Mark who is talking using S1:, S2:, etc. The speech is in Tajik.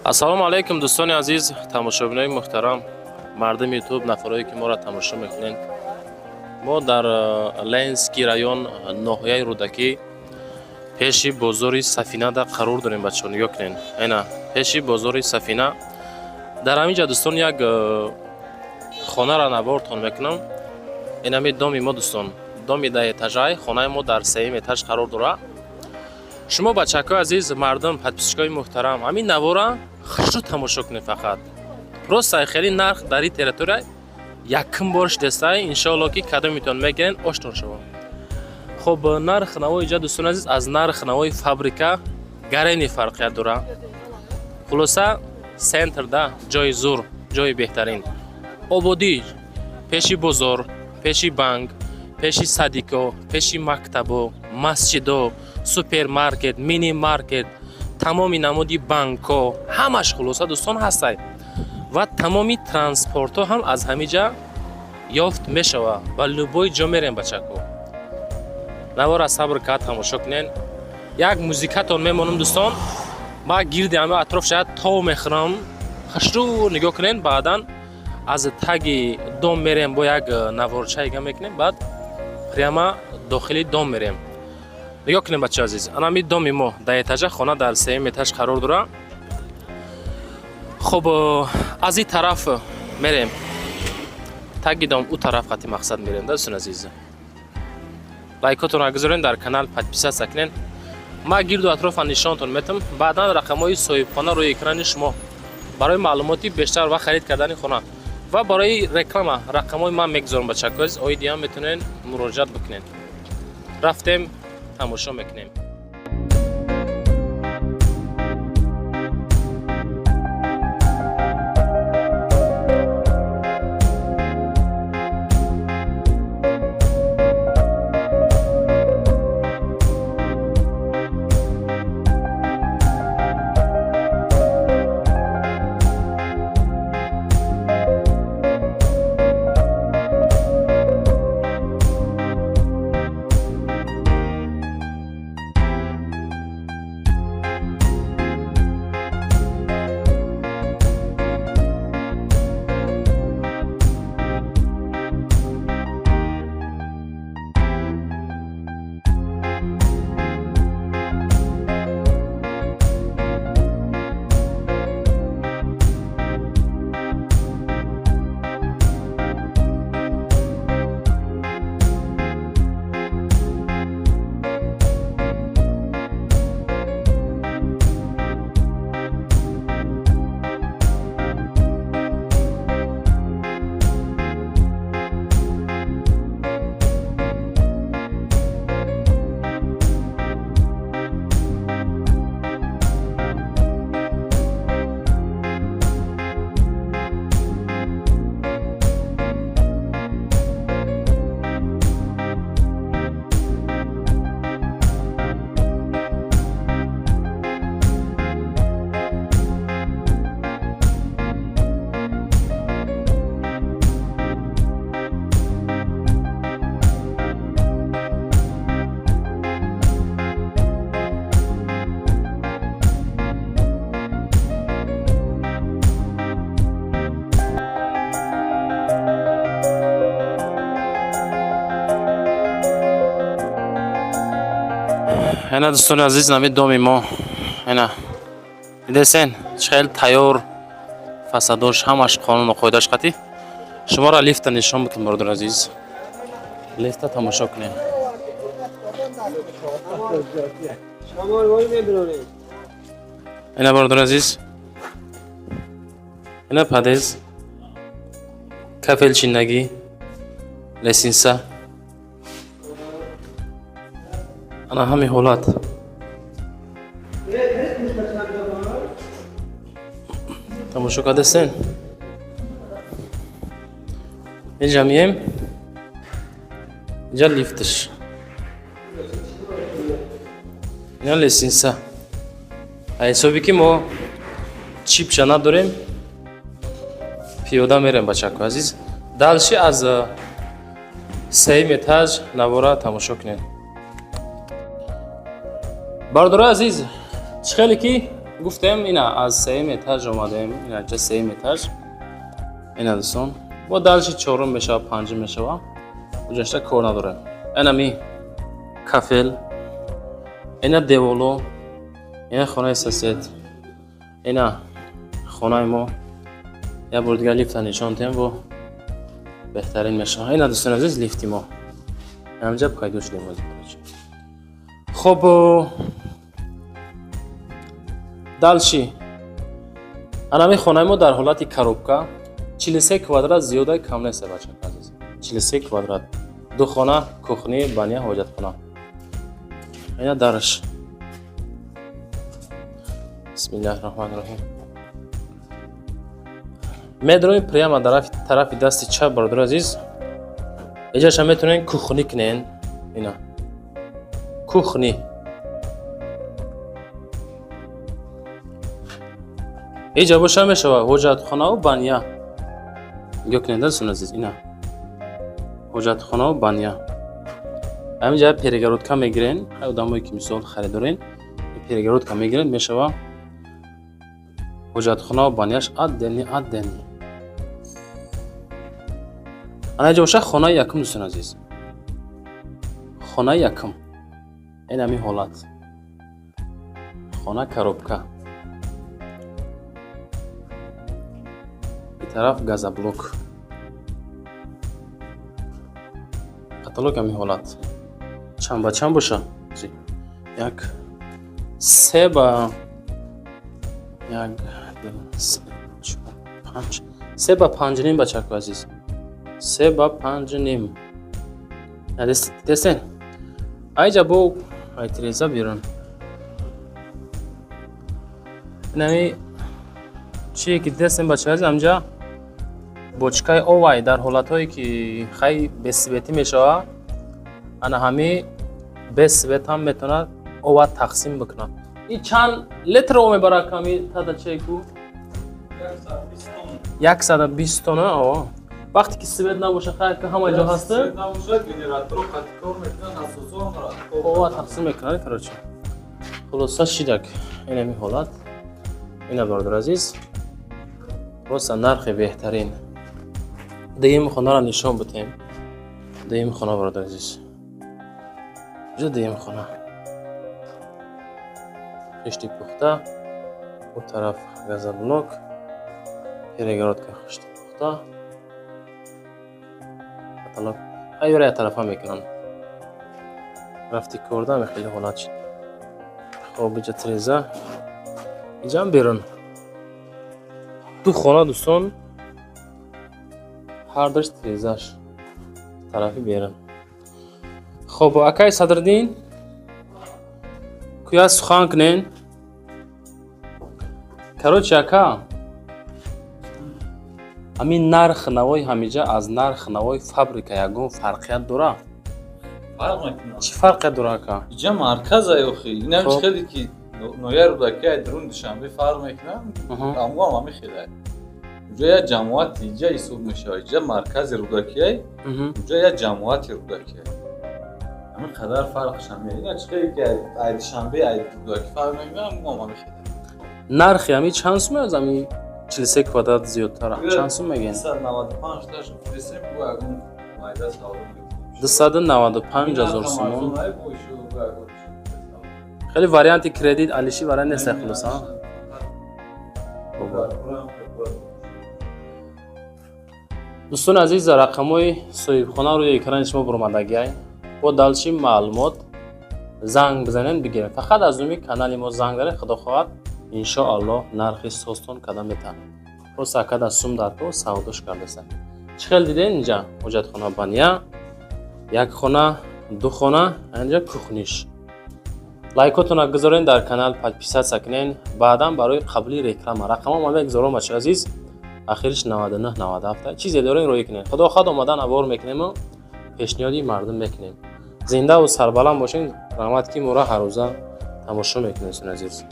S1: Ассалому алайкум, дӯстони азиз, тамошобинои муҳтарам, мардуми Ютуб, нафарое ки моро тамошо мекунед. Мо дар Ленинский район, ноҳияи Рӯдакӣ, пеши бозори Сафинада қарор дорем. Бачаҳо, нигоҳ кунед, ина пеши бозори Сафина. Дар ҳамин ҷа, дӯстон, як хонаро навортон мекунам. Инами доми мо, дӯстон, доми даҳэтажай, хонаи мо дар сеюм этаж қарор дорад. Шумо, бачакҳои азиз, мардум, подписчикои муҳтарам, ҳамин навора хушрӯ тамошо кунед. Фақат просто хеле нарх дар ин территория якум бор шудестай. Иншоалло, ки кадомитон мегирен, оштон шава. Хоб, нарх навои иҷа, дӯстони азиз, аз нарх навои фабрика гарени фарқият дорад. Хулоса, центр да, ҷои зур, ҷои беҳтарин, ободӣ, пеши бозор, пеши банк, пеши садико, пеши мактабо, масҷидо, супермаркет, мини маркет, тамоми намуди банкҳо, ҳамаш. Хулоса, дӯстон, ҳастай ва тамоми транспортҳо ҳам аз ҳамин ҷа ёфт мешавад ва любой ҷо мерем. Бачако, навора сабр кард тамошо кунен. Як музикатон мемонам, дӯстон, ма гирди ҳама атроф шояд тов мехӯрам. Хушрӯ нигоҳ кунен. Баъдан аз таги дом мерем, бо як наворчаига мекунем, баъд прямо дохили дом мерем. Нигоҳ кунем, бачаи азиз, анами доми мо даҳэтажа, хона дар сеюм этаж қарор дорад. Хуб, аз ин тараф мерем, таги дом ӯ тараф қати мақсад мерем. Да, дӯстони азиз, лайкотонро гузорен, дар канал подписаться кунен. Ма гирду атрофа нишонтон метам, баъдан рақамҳои соҳибхона рӯи экрани шумо. Барои маълумоти бештар ва харид кардани хона ва барои реклама рақамҳои ман мегузорам. Бачакои азиз, оидиам метавонед муроҷиат бикунед. Рафтем, тамошо мекунем. Ина, дӯстони азиз, нами доми мо. Ина дидесен, чӣ хел тайёр, фасадош ҳамаш қонуну қоидаш қатӣ. Шуморо лифта нишон бутам, бародари азиз, лифта тамошо кунем. Ина, бародари азиз, ина подъезд, кафел чинагӣ, лестница, ана ҳамин ҳолат. Тамошо кардастен. Инҷа мием, инҷа лифтш, ина лестница. Ҳисоби ки мо чипша надорем, пиёда мерем. Бачако азиз, дальше аз сеюм этаж навора тамошо кунед. Бародарои азиз, чӣ хеле ки Гуфтем, ина аз сеюм этаж омадем, ина ҷа сеюм этаж. Ина дӯстон, бо дальше чорум мешава, панҷум мешава. Уҷашта кор надорем. Инами кафел, ина деволо, ина хонаи сосед, ина хонаи мо. Як бор дигар лифта нишон диҳем, бо беҳтарин мешава. Ина, дӯстони азиз, лифти мо. Ҳамҷа пайдо шудем. Хоб, дальше анами хонаи мо дар ҳолати коробка, 43 квадрат, зиёда кам нест, бачака азиз. 43 квадрат, ду хона, кухня, баня, ҳоҷатхона. Ина дараш. Бисмиллаҳи раҳмони раҳим. Медроем прямо тарафи дасти чап, бародари азиз. Иҷаша метавонем кухня кунен. Ина кухня. Иҷа боша мешава ҳоҷатхонаву баня. Нигоҳ кунед, дӯстони азиз, ина ҳоҷатхонаву баня. Ҳаминҷа перегородка мегирен, одамое ки мисол харидорен, перегородка мегирен, мешава ҳоҷатхонаву баняш отдельный, отдельный. Ана иҷа боша хонаи якум, дӯстони азиз. Хонаи якум. Ин ҳамин ҳолат. Хона коробка. Ин тараф газоблок. Каталог ҳамин ҳолат. Чанд ба чанд боша? Як се ба як, ду, се, чор, панҷ. Се ба панҷ ним, бачако азиз. Се ба панҷ ним. Дестен? Айҷа бо ай тиреза берун. Инами чие ки дестен, бачаҳо азиз, ҳамҷа бочкаи овай дар ҳолатҳое ки хай бесветӣ мешава, ана ҳами без свет ҳам метавонад ова тақсим бикунад. И чанд литр об мебарад ками тада чеку? 120 тонна. О. Вақте ки свет набоша, хай ки ҳама ҷо ҳаст.
S2: Свет набошад, генераторо қатъи кор мекунад, насосҳо ҳамаро
S1: ова тақсим мекунад, короче. Хулоса шидак. Ин ҳамин ҳолат. Ина, бародар азиз. Просто нархи беҳтарин. Дуюм хонаро нишон бидем. Дуюм хона, бародар азиз. Куҷо дуюм хона? Хишти пухта, у тараф газоблок, перегородка, хишти пухта. Каталог. Ҳайёра як тарафа мекунанд. Рафти корда хеле ҳолат шид. Хоб, иҷа тиреза. Иҷам берун. Ду хона, дӯстон, ҳардуш тирезаш тарафи берун. Хоб, акай Садриддин, куя сухан кунен. Короче, ака, ҳамин нарх навои ҳамиҷа аз нарх навои фабрика ягон фарқият дора?
S2: Фарқ мекунад.
S1: Чӣ фарқият дора, ака?
S2: Иҷа марказ ай охи. Инам
S1: Хоб.
S2: хеле ки ноҳияи Рӯдакӣ ай дарун Душанбе фарқ мекунад. Аммо ҳам ҳамин хеле. Уҷа як ҷамоати иҷа ҳисоб мешавад. Иҷа маркази Рӯдакӣ ай, уҷа як ҷамоати Рӯдакӣ ай. Ҳамин қадар фарқш ҳам. Ина чӣ хеле ки ай Душанбе ай Рӯдакӣ фарқ мекунад, аммо ҳам ҳамин хеле.
S1: Нархи ҳами чанд сум аз ҳами 43 квадрат зиёдтара? Чанд сум мегӯен?
S2: 295 таш гуфтесем, бо ягон майда савдо мекунем.
S1: 295 ҳазор сомон. Хеле варианти кредит алиши вариант нест, хулоса. Дӯстони азиз, рақамҳои соҳибхона рӯи экрани шумо буромадагиай. Бо дальше маълумот занг бизанед, бигиред. Фақат аз номи канали мо занг даред, худо хоҳад, иншоаллоҳ нархи созтон када метавонад. Просто акада сум дар по савдош кардаса. Чӣ хел дидед, инҷа ҳоҷатхона, баня, як хона, ду хона, инҷа кухниш. Лайкотонро гузорен, дар канал подписаться кунен, баъдан барои қабули реклама рақамҳо ма мегузорам, бачаи азиз. Ахириш 99 97. Чизе дорем, роӣ кунем. Худо хоҳад, омадан авор мекунему пешниҳоди мардум мекунем. Зиндаву сарбаланд бошен. Раҳмат, ки моро ҳаррӯза тамошо мекунед, дӯстони азиз.